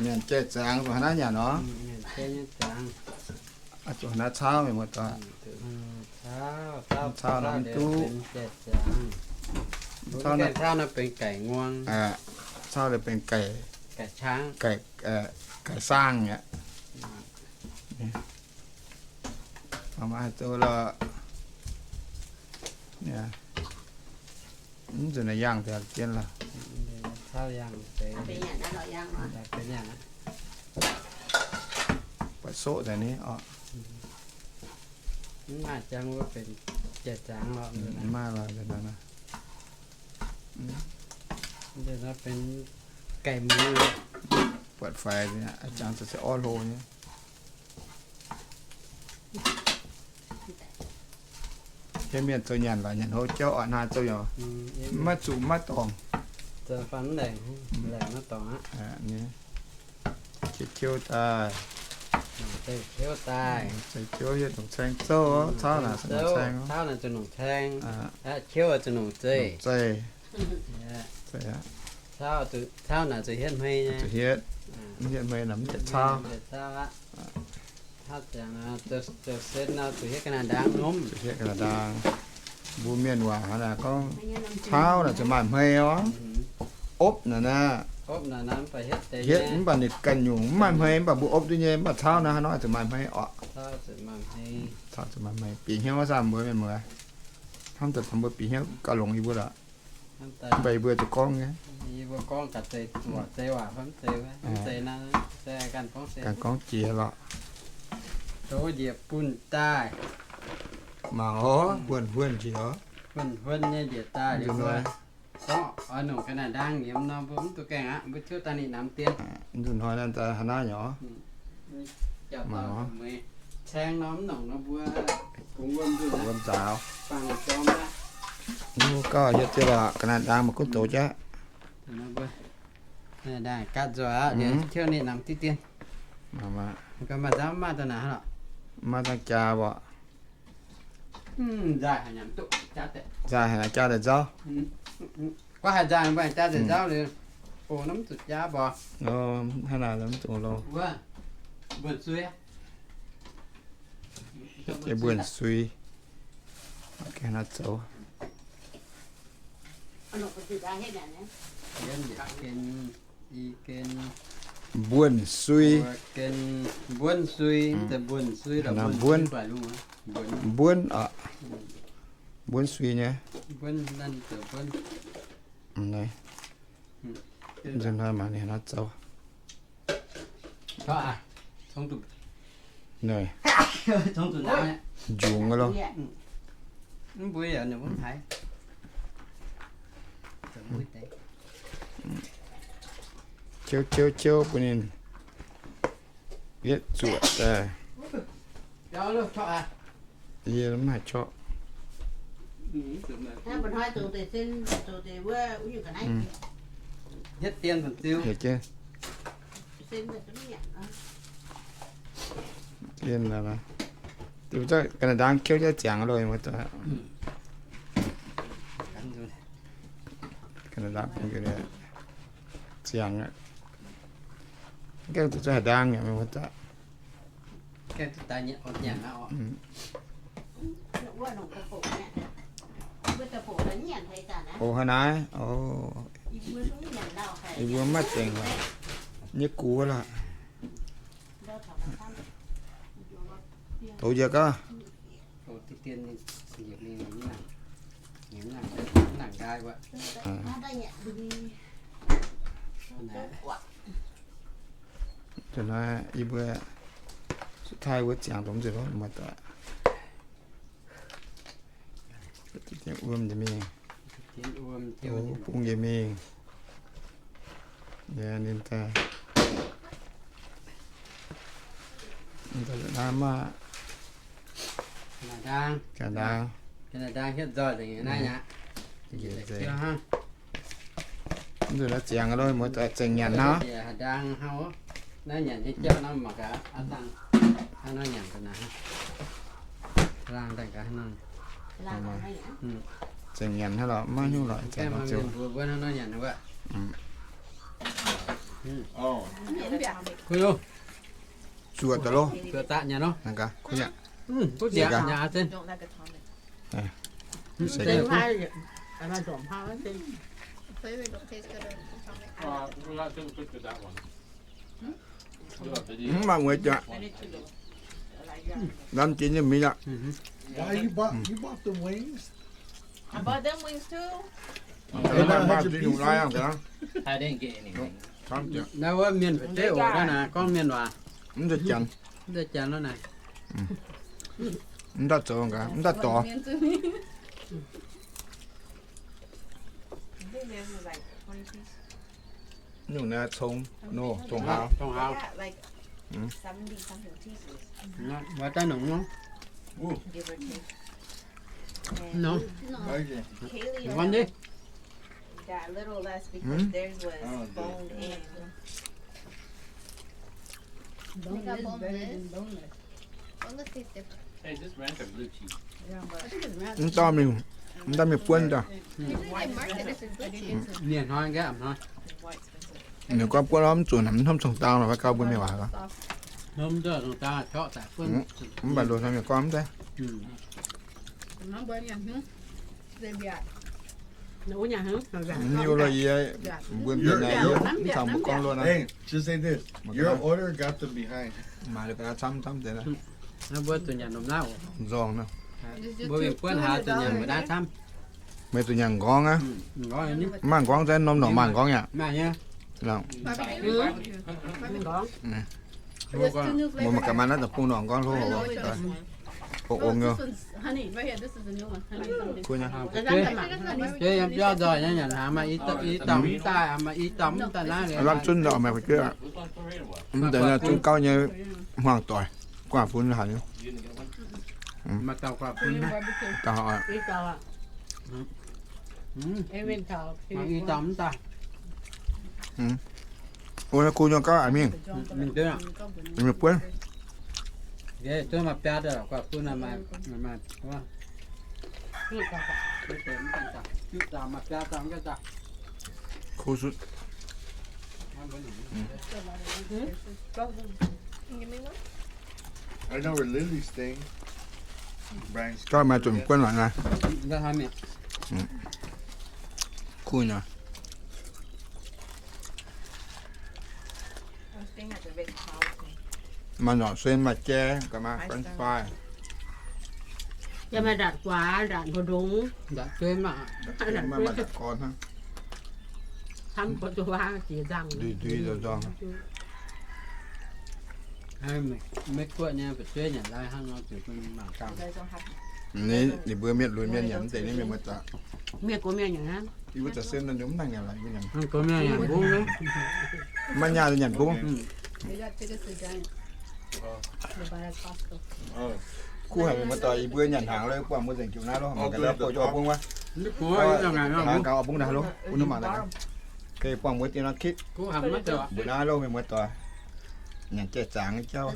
Nyanc jai-zaangx zuqc haaix naaiv nyanc nor? Zuqc haaix naaiv cauv mienh muoz-doic. Cauv nor mv duqv. Cauv nor benx gaic nguang. Cauv nor benx gaic, gaic saangh aqv. Mv zuqc naaic yangh deix jienv lorqc. Buatc soqv daaih ni oc. Mv maaih lorqc. Buatc faix, jangx se orv hlo nyei. Hietv mienh zoux nyanc lorqc, nyanc hlo jauv oc, hnangv zoux yaac maiv zuqc maiv dorngc. Qiex, qiex daaih, qiex hietv nongc caeng zouv, cauv naaic zuqc nongc caeng, zeiv. Cauv naaic zuqc hietv hmei, zuqc hietv, mv hietv hmei naaic mv deix cauv. Zuqc hietv ga'naaiv ndaang. Mbuo mienh waac hnangv naaic gorngv, cauv naaic zuqc maaih hmei oc. Opv naaic naaiv, hietv mv baac ninh ganh nyungc mv maaih hmei, mv baac mbuo opv duqv nyei. Mv baac cauv naaiv hnangv nor zuqc maaih hmei oc. Cauv zuqc maaih hmei. Bieqc hnyouv saah mbuo mienh muoz? Hnamv daaih taux mbuo bieqc hnyouv gauh longx yie mbuo lorqc. Mv baac yie mbuo zuqc gorngv nyei. Ganh gorngv jiex lorqc. Mangc oc, huonh huonh jiex oc. Gorngv oix nongc ga'naaiv ndaang nyiemz nor, mbuo mv duqv gaengh aqv, mbuo tiuv daaih ninh namx dien. Nzunc hnoi naaiv daaih haaix naaiv nyei oc. Mangc oc. Caeng nor mv nongc nor mbuo bungx wuom nzunc, wuom nzaaux. Mbuo gauh hietv jienv lorqc, ga'naaiv ndaang maaih gunv doz jaav. Ga'naaiv ndaang gaatv nzoih aqv, tiuv ninh namx diqv dien. Maaih nzangv maaih daaih naaic lorqc. Maaih dangh jaa mborqc. Nzaaih haic naaic jaa deix nzauv. Gorngv haaix nzaaih mbuo jaa deix nzauv liuz, o, naaiv mv zuqc jaa mborqc. Hnangv naaic mv zuqc loh. Mbuonx sui. Mbuonx sui. Zoux. Mbuonx sui. Mbuonx sui, mbuonx sui, mbuonx, mbuonx sui nyei. Nzunc hnoi mangc ninh hnangv zoux. Njungx loh. Ciouv ciouv ciouv bun ninh yietv zuoqc daaih. Yie mv haih corqv. Dien ga'naaiv ndaang kiouv jienv ziangx loh. Ga'naaiv ndaang bun ziangx aqv. Gaengh zuqc haaix ndaang nyei, mv baac o, hnangv naaiv, o, yie mbuo maiv zengc nyei gux lorqc. Douz njiec gaax. Ih, yie mbuo suv taaih wuov ziangx dongh nzunc muoz-doic. Wuom njiec mingh, bung njiec mingh. Ninh daaih naaiv maah, ga'naaiv ndaang, ga'naaiv ndaang hietv nzoih nzengc naaiv aqv. Mv nzunc naaiv ziangx loh, muoz-doic, zengc nyanc hnangv. Naaiv nyanc nyei jauv nor mangc gaax, aav dangh hnangv nor nyanc ga'naaiv. Laangh daaih gaax hnangv nor. Zengc nyanc hnangv lorqc, maiv nyungc lorqc. Mbuo hnangv nor nyanc wuov. Zuoqc daaih loh. Zuoqc daaih nyanc loh. Naaiv gaax, kuv nyanc. Duqv nziaauc nyanc aqv. Mv maaih mueiz jaax. Lamh jiex nyei mingh aqv. Why you bought, you bought the wings? I bought them wings too. Naaiv wuov mienh fu'jueiv oc, naaiv naaic gorngv mienh waac. Mv deix janx, mv deix janx wuov naaic. Mv daaih zoux gaax, mv daaih dorh. Nyungc naaiv cong, no, cong-haaz. Cong-haaz. Maaih daaih nongc nor. Nongc. Nongc diqv. Mv dauh mingh, mv dauh mingh buonv daaih. Ninh gorngv buonv mv zuqc, mv hnamv cong-dangh lorqc, fai gauh mbuo mingh waac. Mv baac loz-hnoi mienh gorngv mv deix. Niu lo yie, mbuo mienh naaic yie mv caux mbuo gorngv loh nor. Hey, just say this. Your order got them behind. Maaih lo ga'naaiv camv camv deix. Mbuo zuqc nyanc lomh naaiv oc. Nzorng nor. Mbuo mingh buonv haaix zuqc nyanc mbuo naaiv camv. Meih zuqc nyanc nqorngv aqv. Mv maaih nqorngv za'gengh norm norqc maaih nqorngv yaac. Mbuo mangc gaax maaih naaiv deic-bung norqc nqorngv hlo. Ong-ong nyei. Lamh zunv nor maaih fu'jueiv aqv. Mv deix zunv gauv nyei hmuangx doic, guaav fun haic nyei. Ov, naaiv kuv nyei gauv aqc mingh. Mingh buonv. Kuv sutv. Gauv maaih zuqc buonv lorqc naaiv. Kuv nyei. Maaih norqc sen, maaih jai, gaax maaih french fry. Yaac maaih ndanc guaax, ndanc mbu'ndongx, ndanc jueiv, maaih ndanc gorn hnangv. Ndui ndui nzorng. Maiv guoqv nyei fu'jueiv nyanc lai hnangv nor, zuqc bun mangc gaax. Ninh mbuo mienh lunx mienh nyanc mv deix, ninh mienh muoz-doic. Mienh gox mienh nyanc hnangv. Yie mbuo za'sen nor mv nangc nyanc lorqc, yie mbuo nyanc. Maiv nyaah nyanc mbungv. Kuv haic mienh muoz-doic, yie mbuo nyanc hnaangx lo, buangh mbuo nzengc jiuc naaiv lo, mangc gaax buatc jienv oix bung wuov. Hnaangx gaax oix bung ndaaih lo, bun ninh mangc gaax. Buangh mbuo dien norm kitv. Mbuo naaiv lo mienh muoz-doic, nyanc jai zaangc nyei jauv.